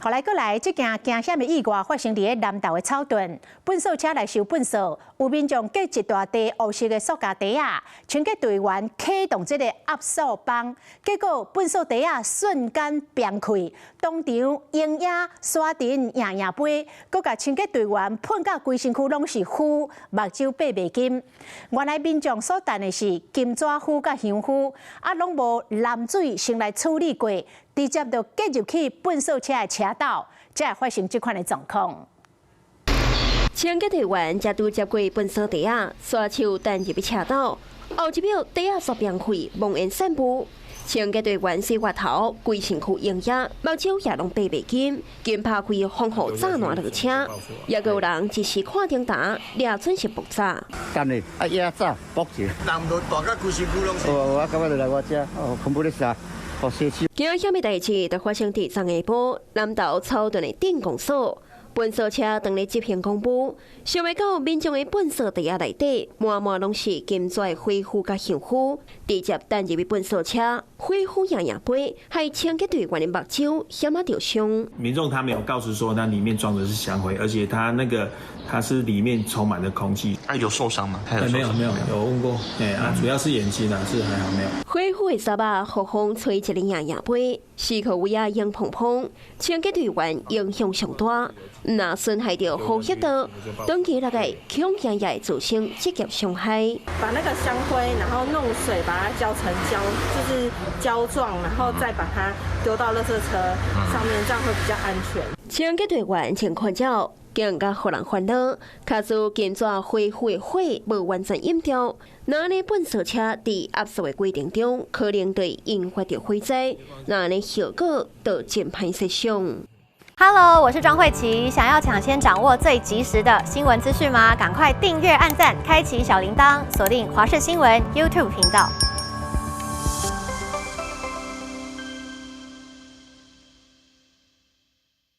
予來閣來，這件驚險的意外發生佇咧南投的草屯，糞掃車來收糞掃，有民眾擱一大袋烏色的塑膠袋仔，清潔隊員啟動這個壓縮泵，結果糞掃袋仔瞬間崩開，當場烏煙沙塵贏贏飛，閣共清潔隊員噴甲規身軀攏是灰，目睭擘袂金。原來民眾所擲的是金紙灰佮香灰，啊，攏無淋水先來處理過，直接就跌入去糞掃車的車斗，才會發生這款的狀況。清潔隊員才拄接過糞掃袋仔，刷手擲入去車斗，後一秒袋仔煞崩開，冒煙散布。清潔隊員洗額頭，規身軀烏煙，目睭也攏擘袂金，緊拍開防護柵欄落車，也閣有人一時看燈台，掠準時爆炸。干嘞，啊，壓炸，爆起。人都大甲規身軀攏是。哦，我感覺就來我遮，哦，恐怖的啥？驚險的代誌就發生佇昨下晡南投草屯的鎮公所，糞掃車當咧執行公務，想袂到民眾的糞掃袋仔內底滿滿攏是金紙灰灰佮香灰，直接擲入去糞掃車，灰灰贏贏飛，害清潔隊員的目睭險仔著傷。民眾他沒有告知說，那裡面裝的是香灰，而且他那個它是裡面充滿了空氣。啊，有受傷嗎？沒有沒有，有問過，哎啊，主要是眼睛啊，是還好沒有。火灰的沙仔，予風吹一个贏贏飛，四個位仔煙蓬蓬，清潔隊員影響上大，若損害著呼吸道，長期落來恐驚也會造成職業傷害。把那個香灰，然後弄水把它澆成膠，就是膠狀，然後再把它丟到垃圾車上面，這樣會比較安全。清潔隊員穿口罩，更加予人煩惱。假使金紙灰灰的火無完全引掉，那呢糞掃車佇壓縮的過程中，可能會引發著火災，那呢後果就真歹設想。 Hello，我是莊慧琪。想要搶先掌握最及時的新聞資訊嗎？趕快訂閱、按讚、開啟小鈴鐺，鎖定華視新聞 YouTube 頻道。